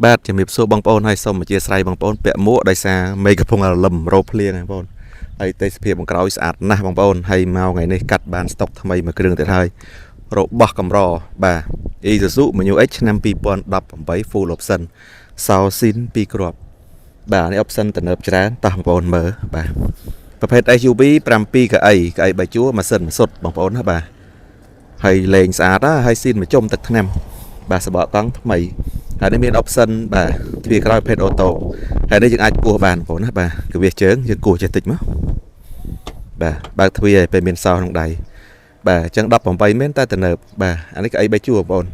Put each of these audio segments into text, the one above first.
បាទជំរាបសួរបងប្អូនហើយសូមអធ្យាស្រ័យបងប្អូនពាក់មួកដោយសារមេឃកំពុងរលឹមរោភ្លៀងហ្នឹងបងប្អូនហើយទេសភាពបង្ក្រោយស្អាតណាស់បងប្អូនហើយមកថ្ងៃនេះកាត់បានស្តុកថ្មីមួយគ្រឿងទៀតហើយរបស់កម្របាទ Isuzu Mu X ឆ្នាំ2018 full option សោស៊ីន2គ្រាប់បាទនេះ option ទំនើបច្រើនតោះបងប្អូនមើលបាទប្រភេទ SUV 7កៅអីកៅអី3ជួរម៉ាស៊ីនម៉ាសុតបងប្អូនណាបាទហើយលេងស្អាតណាហើយស៊ីនមួយជុំទឹកថ្នាំបាទសបកកង់ថ្មីហើយនេះមាន option បាទទ្វារក្រោយប្រភេទអូតូហើយនេះយើងអាចគោះបានបងប្អូនណាបាទគឺវាជើងយើងគោះចេះតិចមកបាទបើកទ្វារឲ្យពេលមានសោក្នុងដៃបាទអញ្ចឹង18មែនតែទំនើបបាទអានេះកៅអី3ជួរបងប្អូន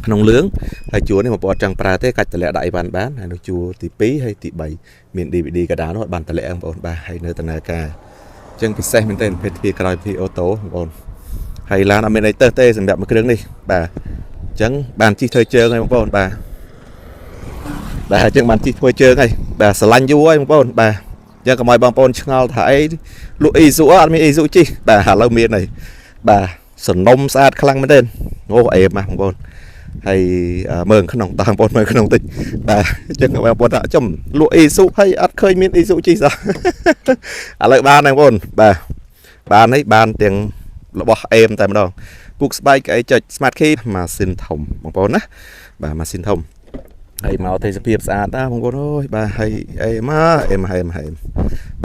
ក្នុងលឿងហើយជួរនេះបងប្អូនចង់ប្រើទេកាច់តម្លាក់ដាក់អីវ៉ាន់បានហើយនោះជួរទី2ហើយទី3មាន DVD កដាលនោះអត់បានតម្លាក់បងប្អូនបាទហើយនៅដំណើរការអញ្ចឹងពិសេសមែនទែនប្រភេទទ្វារក្រោយប្រភេទអូតូបងប្អូនហើយឡានអត់មានអីទៅទេសម្រាប់មួយគ្រឿងនេះបាទអញ្ចឹងបានជិះធ្វើជើងហើយបងប្អូនបាទបាទអញ្ចឹងបានជិះធ្វើជើងហើយបាទស្រឡាញ់យូរហើយបងប្អូនបាទអញ្ចឹងកុំឲ្យបងប្អូនឆ្ងល់ថាអីលក់អ៊ីស៊ូអត់មានអ៊ីស៊ូជិះបាទឥឡូវមានហើយបាទសនំស្អាតខ្លាំងមែនទែនអូអេមណាស់បងប្អូនហើយមើលក្នុងតើបងប្អូនមើលក្នុងតិចបាទអញ្ចឹងបងប្អូនថាចំលក់អ៊ីស៊ូហើយអត់ឃើញមានអ៊ីស៊ូជិះសោះ ឥឡូវបានហើយបងប្អូនបាទបានហើយបានទាំងរបស់អេមតែម្ដងពូកស្បែកកៅអីចុច Smart Key ម៉ាស៊ីនធំបងប្អូនណាបាទម៉ាស៊ីនធំហើយមកទេសភាពស្អាតណាបងប្អូនអើយបាទហើយអេមអេមអេមអេម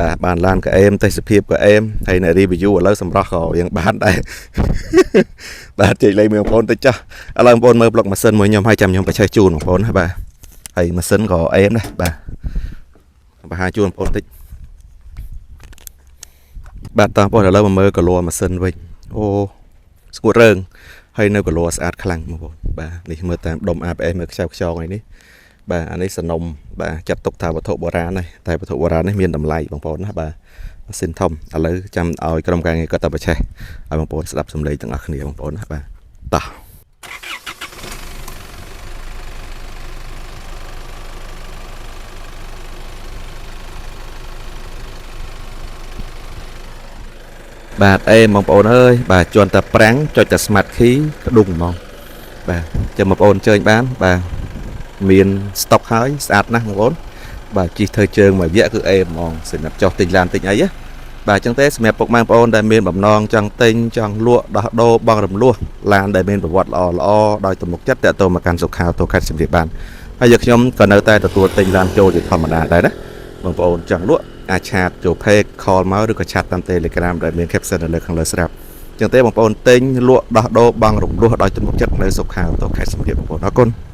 បាទបានឡានក៏អេមទេសភាពក៏អេមហើយអ្នក review ឥឡូវសម្រស់ក៏យើងបានដែរ បាទជែកលេងមួយបងប្អូនតិចចាស់ឥឡូវបងប្អូនមើលប្លុកម៉ាស៊ីនមួយខ្ញុំហើយចាំខ្ញុំបច្ចេកជូនបងប្អូនណាបាទហើយម៉ាស៊ីនក៏អេមដែរបាទបង្ហាញជូនបងប្អូនតិចបាទតោះបងប្អូនឥឡូវមកមើលកល័រម៉ាស៊ីនវិញអូស្ងួតរើងហើយនៅកល័រស្អាតខ្លាំងបងប្អូនបាទនេះមើលតាមដុំ ABS មើលខ្ចៅខ្យងអីនេះបាទអានេះសនំបាទចាត់ទុកថាវត្ថុបុរាណហើយតែវត្ថុបុរាណនេះមានតម្លៃបងប្អូនណាបាទម៉ាស៊ីនធំឥឡូវចាំឲ្យក្រុមការងារគាត់ទៅបច្ចេកឲ្យបងប្អូនស្ដាប់សំឡេងទាំងអស់គ្នាបងប្អូនណាបាទតោះ បាទអេបងប្អូនអើយបាទជន់តែប្រាំងចុចតែ smart key ក្ដុងហ្មងបាទចាំបងប្អូនអញ្ជើញបានបាទមាន stock ហើយស្អាតណាស់បងប្អូនបាទជិះធ្វើជើងមួយរយៈគឺអេហ្មងសម្រាប់ចុះទិញឡានទិញអីណាបាទអញ្ចឹងទេសម្រាប់ពុកម៉ែបងប្អូនដែលមានបំណងចង់ទិញចង់លក់ដោះដូរបង់រំលោះឡានដែលមានប្រវត្តិល្អល្អដោយទំនុកចិត្តតាក់ទងមកកាន់សុខាតូខេត្តសៀមរាបបានហើយយើងខ្ញុំក៏នៅតែទទួលទិញឡានចូលជាធម្មតាដែរណាបងប្អូនចង់លក់អាច chat ចូល page call មកឬក៏ chat តាម Telegram ដែលមាន caption នៅលើខាងលើស្រាប់ចឹងទេបងប្អូនទិញលក់ដោះដូរបង់រំលោះដោយទំនុកចិត្តនៅសុខាតូខេត្តសៀមរាបបងប្អូនអរគុណ។